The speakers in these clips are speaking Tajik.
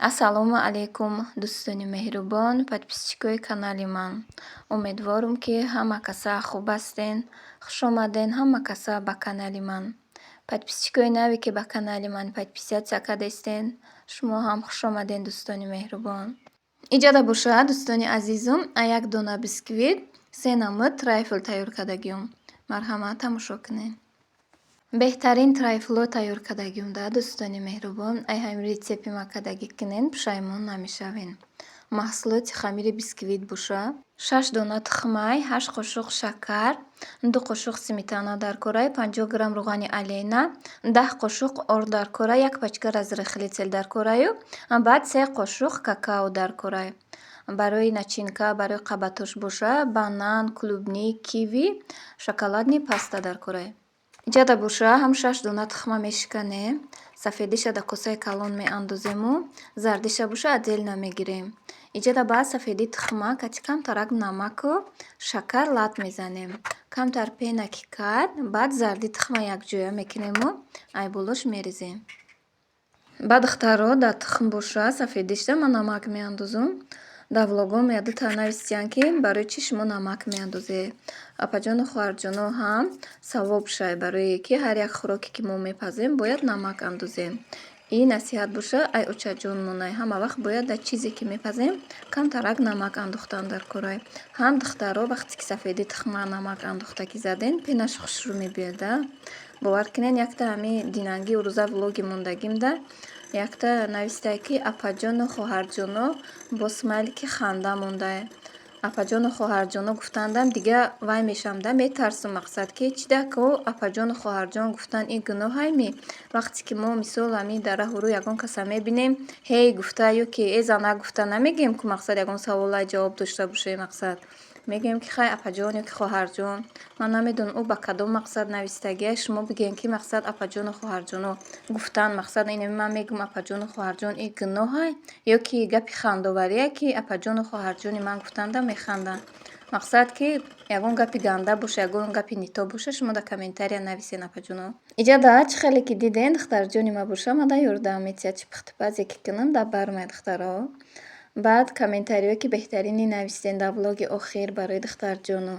Ассалому алайкум, дӯстони меҳрубон, подписчикои канали ман. Умедворум, ки ҳама каса хуб ҳастен. Хушомаден ҳама каса ба канали ман. Подписчикои наве, ки ба канали ман подписаться кардестен, шумо ҳам хушомаден, дӯстони меҳрубон. Иҷода бошад, дӯстони азизум, як дона бисквит се намуд трайфл тайёр кардагиём. Марҳамат, тамошо кунед. Беҳтарин трайфлҳо тайёр кардагиём да, дӯстони меҳрубон. Ай ҳамин рецепти ма кардагӣ кунен, пушаймон намешавен. Маҳсулоти хамири бисквит боша: шаш дона тухмай, 8 қошуқ шакар, 2 қошуқ сметана дар корай, 50 грамм руғани Олейна, 10 қошуқ орд дар корай, як пачка разрыхлитель дар кораю, баъд се қошуқ какао дар корай. Барои начинка, барои қабатош боша, банан, клубника, киви, шоколадный паста дар корай. Иҷода боша, ҳам шаш дона тухма мешиканем, сафедиша дар косаи калон меандозему, зардиша боша, отдельно мегирем. Иҷода баъд сафеди тухма кати камтарак намаку шакар лат мезанем. Камтар пена ки кард, баъд зарди тухма якҷоя мекунему ай болош мерезем. Баъд, духтаро, дар тухм боша, сафедишда ман намак меандозум. Дар влогом якдута нависиянд, ки барои чӣ шумо намак меандозед. Апаҷону хоҳарҷоно, ҳам савоб шай, барое ки ҳар як хӯроке, ки мо мепазем, бояд намак андозем. Ин насиҳат боша, ай очаҷонмонай. Ҳама вақт бояд дар чизе, ки мепазем, камтарак намак андохтан дар корай. Ҳам, духтаро, вақте ки сафеди тухма намак андохта ки заден, пенаш хушрӯ мебиёд да. Бовар кунед, якта ҳамин динанги рӯза влоги мондагимда якта навистае, ки апаҷону хоҳарҷоно, бо смайлики ханда мондае. Апаҷону хоҳарҷоно гуфтандам, дига вай мешавам да, метарсам, мақсад ки чӣ да ку апаҷону хоҳарҷон гуфтан, ин гуноҳайми? Вақте ки мо, мисол, ҳамин дар раҳу рӯ ягон каса мебинем, ҳей гуфта ё ки э занак гуфта намегӯем ку, мақсад, ягон саволай ҷавоб дошта бошем, мақсад мегӯем, ки хай, апаҷон ё ки хоҳарҷон. Ман намедонам, ӯ ба кадом мақсад навистагия. Шумо бигӯем, ки мақсад апаҷону хоҳарҷоно гуфтан, мақсад инами ман мегӯм апаҷону хоҳарҷон, ин гуноҳай ё ки гапи хандоварие, ки апаҷону хоҳарҷони ман гуфтанда механданд? Мақсад, ки ягон гапи ганда боша, ягон гапи не то боша, шумо дар комментария нависен, апаҷоно. Иҷа да чӣ хеле ки диден, духтарҷони ма боша, мада ёрдам метиҳад, чӣ пухтупазе ки кунам, дар бармай, духтаро. Баъд комментариҳое, ки беҳтарине навистен дар влоги охир барои духтарҷоно.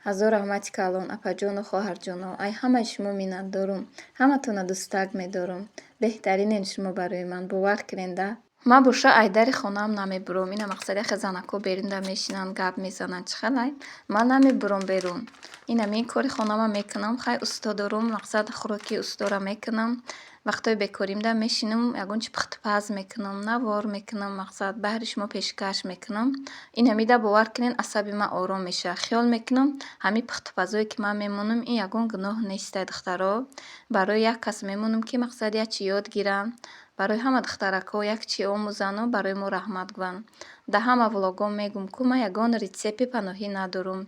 Ҳазор раҳмати калон, апаҷону хоҳарҷоно. Ай ҳамаи шумо миннатдорум. Ҳаматонро дӯстак медорам. Беҳтаринен шумо барои ман, бовар кунед да. Ман боша ай дари хонаам намебуром. Ина мақсад, яхе занакҳо берунда мешинанд, гап мезананд, чӣ хелай? Ман намебуром берун. Инами кори хонама мекунам, хай, усто дорум, мақсад, хӯроки устора мекунам. Вақтҳои бекоримда мешинам, ягон чи пухтупаз мекунам, навор мекунам, мақсад, баҳри шумо пешкаш мекунам. Инамида, бовар кунед, асаби ман ором мешавад. Хиёл мекунам, ҳамин пухтупазое, ки ман мемонам, ин ягон гуноҳ нестай, духтаро. Барои як кас мемонам, ки мақсад, як чи ёд гирам, барои ҳама духтаракҳо як чи омӯзану барои мо раҳмат гӯянд. Дар ҳама влогҳо мегӯм, ку ман ягон рецепти паноҳӣ надорум.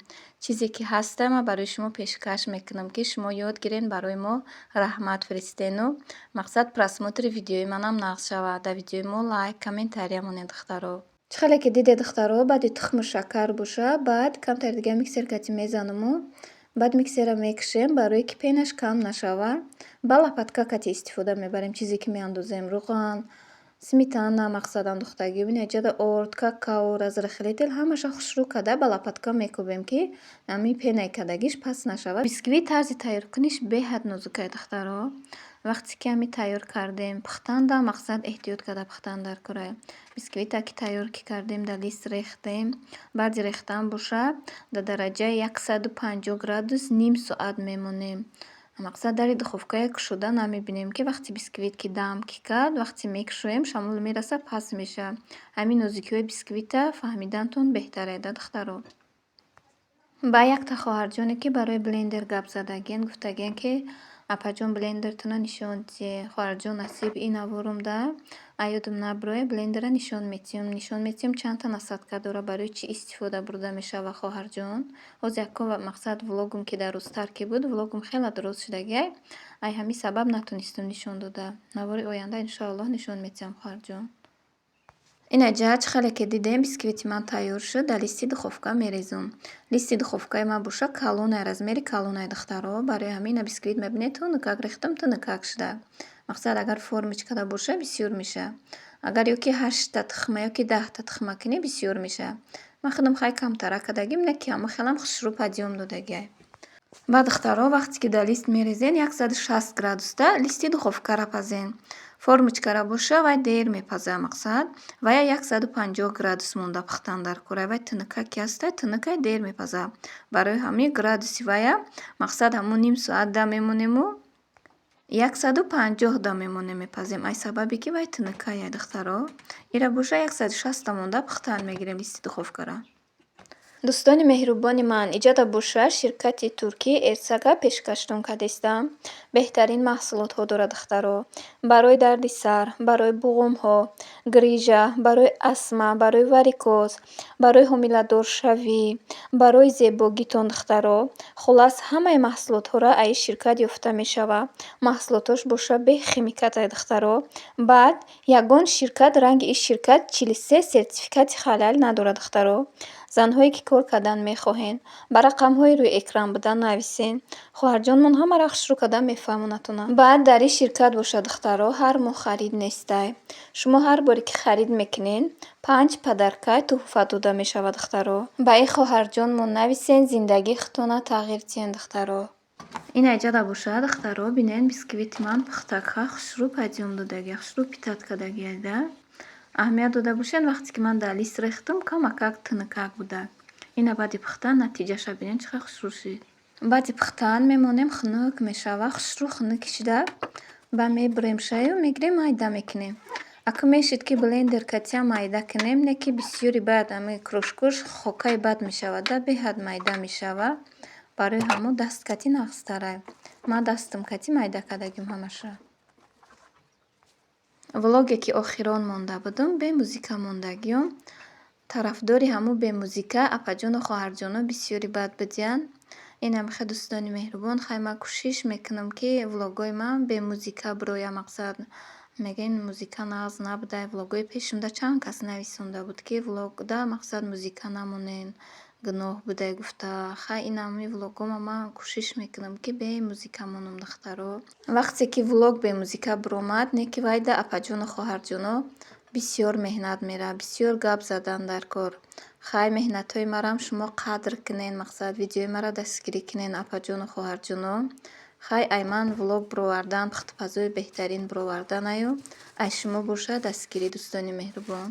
Чизе ки ҳаста, ман барои шумо пешкаш мекунам, ки шумо ёд гирен, барои мо раҳмат фиристену, мақсад, просмотри видеои манам нағз шавад. Дар видеои мо лайк, комментария монед, духтаро. Чӣ хеле ки дидед, духтаро, баъди тухму шакар боша, баъд камтари дига миксер кати мезанаму, баъд миксерро мекушем, барое ки пенаш кам нашавад. Ба лопатка кати истифода мебарем. Чизе ки меандозем, руған, сметана, мақсад, андохтагӣ, бинед, орд, какао, разрыхлитель, ҳамаша хушрӯ карда ба лопатка мекӯбем, ки ҳамин пенаи кардагиш паст нашавад. Бисквит тарзи тайёркуниш беҳад нозукай, духтаро. Вақте ки ҳамин тайёр кардем, пухтанда, мақсад, эҳтиёт карда пухтан дар кора. Бисквита ки тайёр ки кардем, дар лист рехтем. Баъди рехтан боша, дар дараҷаи 150 градус ним соат мемонем. Мақсад, дари духовкая кушода намебинем, ки вақте бисквит ки дам ки кард, вақте мекушоем, шамол мерасад, паст мешавад. Ҳамин нозукиҳои бисквита фаҳмидантон беҳтар да, духтаро. Ба якта хоҳарҷоне, ки барои блендер гап задагиен, гуфтагиен, ки апаҷон, блендертона нишон диҳ. Хоҳарҷон, насиб, ин наворум да аёдам набурое, блендера нишон метиҳам. Нишон метиҳам, чандта насадка дора, барои чӣ истифода бурда мешавад, хоҳарҷон. Ҳозир яко, мақсад, влогум ки дарозтар ки буд, влогум хеле дароз шудагиай. Ай ҳамин сабаб натонистам нишон дода. Навори оянда, иншоаллоҳ, нишон метиҳам, хоҳарҷон. Инаҷа, чӣ хеле ки дидем, бисквити ман тайёр шуд, дар листи духовка мерезум. Листи духовкаи ман боша калонай, размери калонай, духтаро. Барои ҳамин ина бисквит мебинед, тунукак рехтам, тунукак шуда. Мақсад, агар формочкада боша, бисёр мешавад. Агар ё ки ҳаштта тухма, ё ки 10-та тухма кунӣ, бисёр мешавад. Ман худам хай камтарак кардагим, не ки ҳама хелам хушрӯ подъём додагиай. Баъд, духтаро, вақте ки дар лист мерезен, 160 градусда листи духовкара пазен. Формочкара боша, вай дер мепазад, мақсад вая 150 градус монда пухтан дар кора. Вай тунукак ки ҳастай, тунукай, дер мепазад. Барои ҳамин градуси вая, мақсад, ҳамун ним соат да мемонему, 150 да мемонем, мепазем. Ай сабабе ки вай тунукая, духтаро. Ира боша, 160-та монда пухтан мегирем листи духовкара. Дӯстони меҳрубони ман, иҷода боша, ширкати туркӣ Эрсага пешкаштон кардистам. Беҳтарин маҳсулотҳо дорад, духтаро. Барои дарди сар, барои буғумҳо, грыжа, барои астма, барои варикоз, барои ҳомиладоршавӣ, барои зебогитон, духтаро. Хуллас, ҳамаи маҳсулотҳоро аз ин ширкат ёфта мешавад. Маҳсулотҳош боша бехимикатай, духтаро. Баъд ягон ширкат ранги ин ширкат 43 сертификати ҳалал надорад, духтаро. Занҳое ки кор кардан мехоҳен, ба рақамҳои рӯи экран буда нависен. Хоҳарҷонмон ҳамаро хушрӯ карда мефаҳмонатона. Баъд дар ин ширкат бошад, духтаро, ҳар моҳ харид нестай. Шумо ҳар боре ки харид мекунен, панҷ подаркай тӯҳфа дода мешавад, духтаро. Ба ин хоҳарҷонмон нависен, зиндагии худтона тағйир диҳен, духтаро. Ин айҷада бошад, духтаро, бинен, бисквити ман пухтакха, хушрӯ подъём додагия, хушрӯ питать кардагия да. Аҳамият дода бошед, вақте ки ман дар лист рехтам, камакак тунукак буда. Ина баъди пухтан натиҷаша бинен, чӣ қадр хушрӯ шид. Баъди пухтан мемонем, хунук мешава, хушрӯ хунук шида, ба мебурем шаю мегирем, майда мекунем. Ака мешид, ки блендер катиам майда кунем, не ки бисёри баъд ҳами крошкош хокаи бад мешавад да, беҳад майда мешава. Барои ҳамон даст кати нағзтарай. Ман дастам кати майда кардагим ҳамаша. Влоге ки охирон монда будум, бе музыка мондагиём. Тарафдори ҳамун бе музыка апаҷону хоҳарҷоно бисёри бад будиянд. Инам хе, дӯстони меҳрубон, хай ман кӯшиш мекунам, ки влогҳои ман бе музыка бирояд. Мақсад, мегӯем, музыка нағз набудай. Влогҳои пешумда чанд кас нависонда буд, ки влогда, мақсад, музыка намонен, гуноҳ будай гуфта. Хай, инами влогҳома ман кӯшиш мекунам, ки бе музыка монам, духтаро. Вақте ки влог бе музыка биромад, не ки вайда, апаҷону хоҳарҷоно, бисёр меҳнат меравад, бисёр гап задан дар кор. Хай, меҳнатҳои марам шумо қадр кунен, мақсад, видеои маро дастгирӣ кунен, апаҷону хоҳарҷоно. Хай, ай ман влог бировардан, пухтупазои беҳтарин бироварданаю, ай шумо бошад дастгирӣ, дӯстони меҳрубон.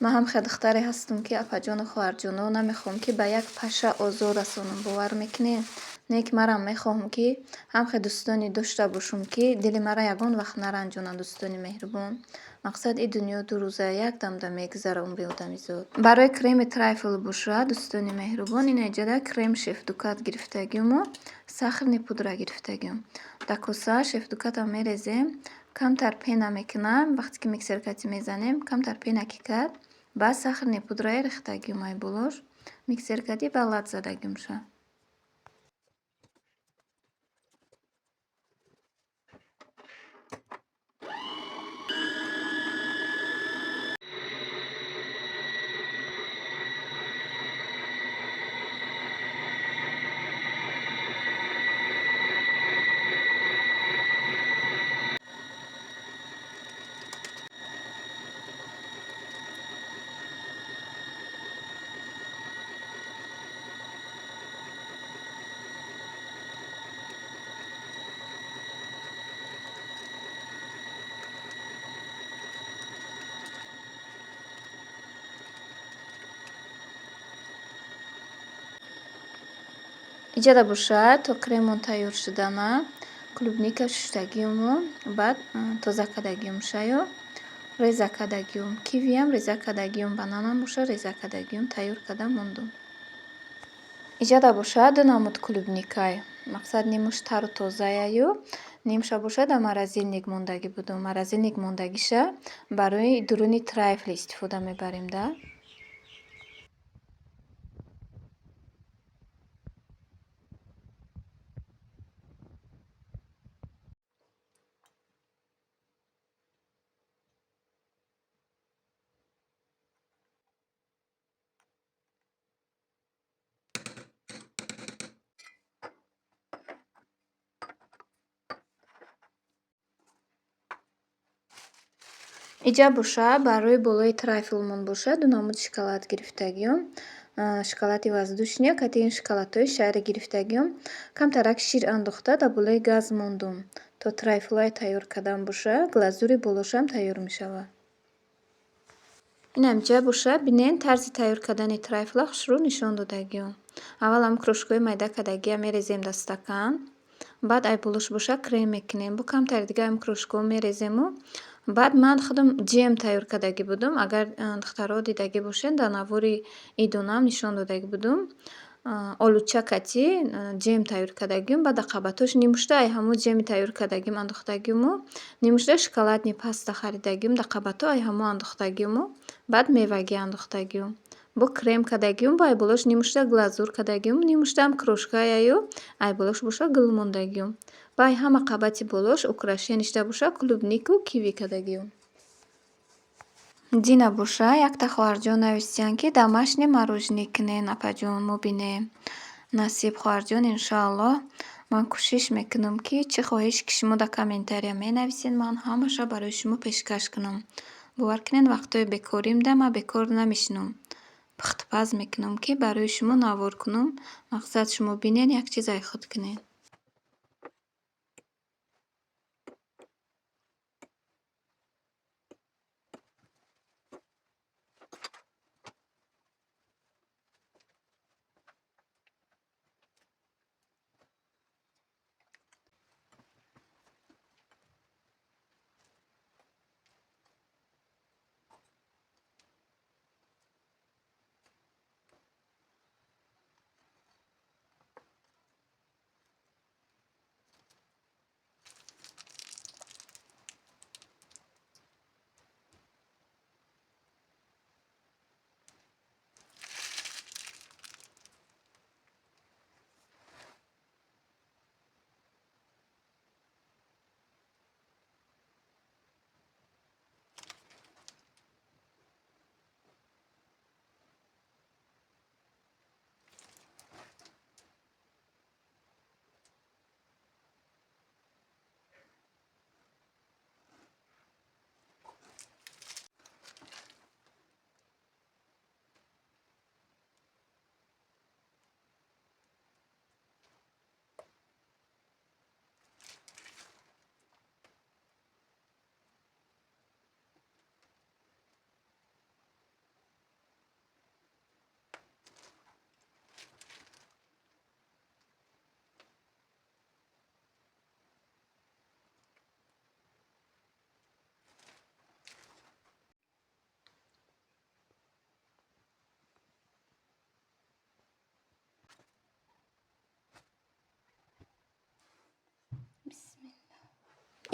Ман ҳам хел духтаре ҳастам, ки, апаҷону хоҳарҷоно, намехоҳам, ки ба як паша озор расонам, бовар мекунед? Не ки марам мехоҳам, ки ҳам хел дӯстоне дошта бошам, ки дили маро ягон вақт наранҷонанд, дӯстони меҳрубон. Мақсад, ин дунё 2 рӯза, як дамда мегузара умри одамизод. Барои креми трайфл бошад, дӯстони меҳрубон, ин эҷода крем шефдукат гирифтагиуму сахарный пудра гирифтагиум. Дар коса шефдуката мерезем, камтар пена мекунам, вақте ки миксер кати мезанем, камтар пена ки кард, баъд сахарный пудрае рехтагиум ай болош, миксер кати ба лат задагиумша. Иҷода бошад, то кремон тайёр шудана, клубника шуштагиуму баъд тоза кардагиум шаю реза кардагиум. Кивиам реза кардагиум, бананам боша реза кардагиум, тайёр карда мондум. Иҷода бошад, ду намуд клубникай. Мақсад, нимуш тару тозаяю, нимша бошад дар морозильник мондагӣ будум. Морозильник мондагиша барои дуруни трайфли истифода мебарем да. Иҷа боша барои болои трайфлмон боша ду намуд шоколад гирифтагиём. Шоколади воздушния кати ин шоколадҳои шаҳре гирифтагиём. Камтарак шир андохта дар болои газ мондум, то трайфлҳое тайёр кардан боша, глазури болошам тайёр мешавад. Инамҷа боша бинен тарзи тайёр кардани трайфла хушрӯ нишон додагиём. Аввал ҳам крошкаҳои майда кардагия мерезем дар стакан, баъд ай болош боша крем мекунем. Бо камтари дига ҳам крошкаҳо мерезему баъд ман худам ҷем тайёр кардагӣ будум. Агар духтаро дидагӣ бошед, дар навори идонам нишон додагӣ будум. Олуча кати ҷем тайёр кардагиюм, баъд дар қабатҳош нимушта ай ҳамун ҷеми тайёр кардагим андохтагиюму нимушта шоколадный паста харидагиюм, дар қабатҳо ай ҳамун андохтагиюму баъд мевагӣ андохтагиюм. Бо крем кардагиюм, бо ай болош нимушта глазур кардагиюм, нимуштаам крошкаяю ай болош боша гул мондагиюм. Ба ай ҳама қабати болош украшенишда боша клубнику киви кардагиюм. Дина боша якта хоҳарҷон нависиянд, ки домашний мороженое кунен, апаҷон, мо бинем. Насиб, хоҳарҷон, иншоаллоҳ ман кӯшиш мекунам, ки чӣ хоҳиш ки шумо дар комментария менависед, ман ҳамаша барои шумо пешкаш кунам. Бовар кунед, вақтҳои бекоримда ман бекор намешинам. Пухтупаз мекунам, ки барои шумо навор кунам. Мақсад шумо бинед, як чиз ай худ кунед.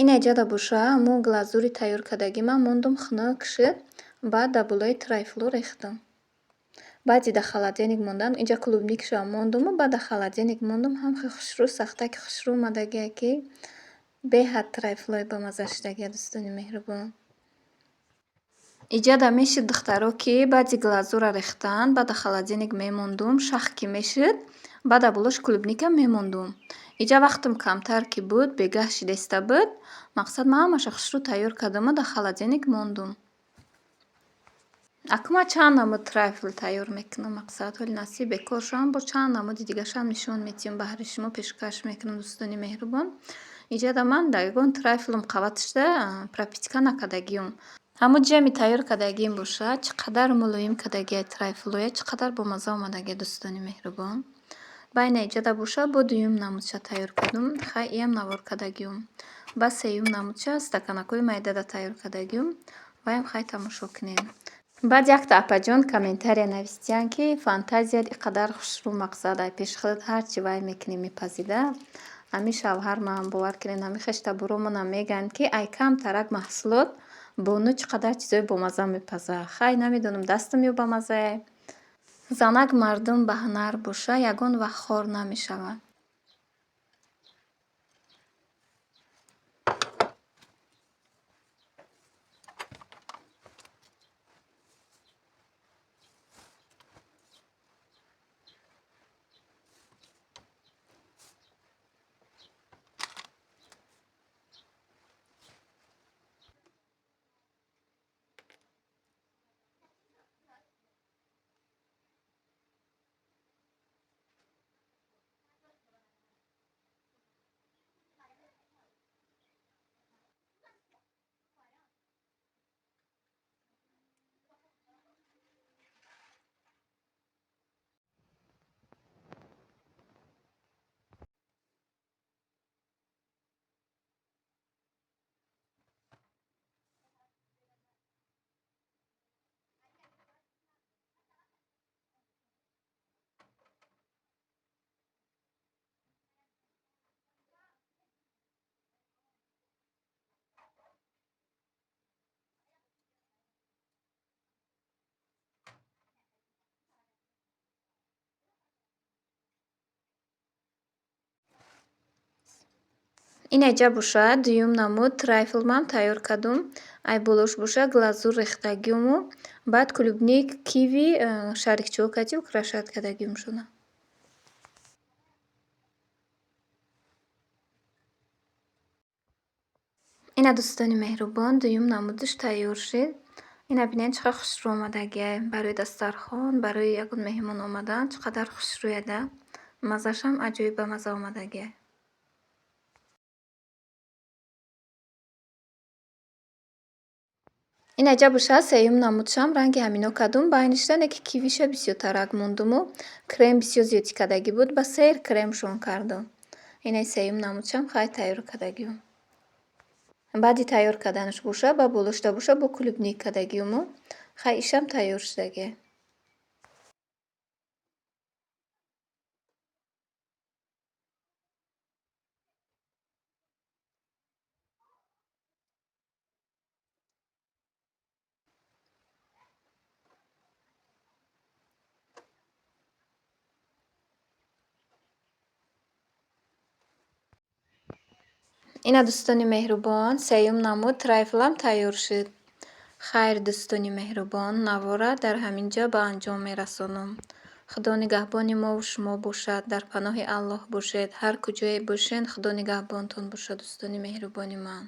Ина иҷада боша ҳамун глазури тайёр кардагима мондум, хунук шуд, баъд дар болои трайфло рехтам. Баъди дар холодильник мондан инҷа клубникашам мондуму баъд дар холодильник мондум, ҳам хел хушрӯ, сахтаки хушрӯ омадагие, ки беҳад трайфлои бамазза шудагия, дӯстони меҳрубон. Иҷада мешуд, духтаро, ки баъди глазура рехтан, баъд дар холодильник мемондум, шах ки мешуд, баъд дар болош клубника мемондум. Иҷа вақтам камтар ки буд, бегаҳ шидеста буд, мақсад ман ҳамаша хушрӯ тайёр кардаму дар холодильник мондум. Акун ман чанд намуд трайфл тайёр мекунам, мақсад ҳоли насиб бекор шавам, бо чанд намуди дигашам нишон медиҳам, баҳри шумо пешкаш мекунам, дӯстони меҳрубон. Иҷада ман дар ягон трайфлам қабаташда пропитка накардагиюм. Ҳамун ҷеми тайёр кардагиим боша, чӣ қадар мулоим кардагиай трайфлоя, чӣ қадар бомазза омадагиай, дӯстони меҳрубон. Байна иҷада боша бо дуюм намудша тайёр кардум, хай иам навор кардагиюм. Баъд сеюм намудша стаканакҳои майдада тайёр кардагиюм, ваям хай тамошо кунед. Баъд якта апаҷон комментария навистиянд, ки фантазият ин қадар хушрӯ, мақсад ай пеши худат ҳарчи вай мекунӣ мепазида. Ҳамин шавҳармам, бовар кунед, ҳамин хештаборомонам мегӯянд, ки ай камтарак маҳсулот бону чӣ қадар чизои бомазза мепазад. Хай намедонам, дастам ё бамаззае. Занак мардум ба ҳунар боша, ягон вақт хор намешавад. Инаҷа бошад, дуюм намуд трайфлмам тайёр кардум. Ай болош боша глазур рехтагиуму баъд клубник, киви, шарикчиҳо кати украшать кардагиумшона. Ина, дӯстони меҳрубон, дуюм намудаш тайёр шид. Ина бинед, чӣ қадр хушрӯ омадагиай. Барои дастархон, барои ягон меҳмон омадан чӣ қадар хушрӯяда. Маззаашам аҷоиб ба мазза омадагиай. Инаҷа бошад, сеюм намудшам ранги ҳамино кардум. Байнишда не ки кивиша бисёртарак мондуму крем бисёр зиёдтӣ кардагӣ буд. Ба сер кремшон кардум. Инаи сеюм намудшам хай тайёр кардагиум. Баъди тайёр карданаш боша, ба болошда боша бо клубник кардагиуму хай ишам тайёр шудагиай. Ина, дӯстони меҳрубон, сеюм намуд трайфлам тайёр шуд. Хайр, дӯстони меҳрубон, навора дар ҳамин ҷо ба анҷом мерасонам. Худо нигаҳбони мову шумо бошад, дар паноҳи Аллоҳ бошед. Ҳар куҷое бошед, Худо нигаҳбонтон бошад, дӯстони меҳрубони ман.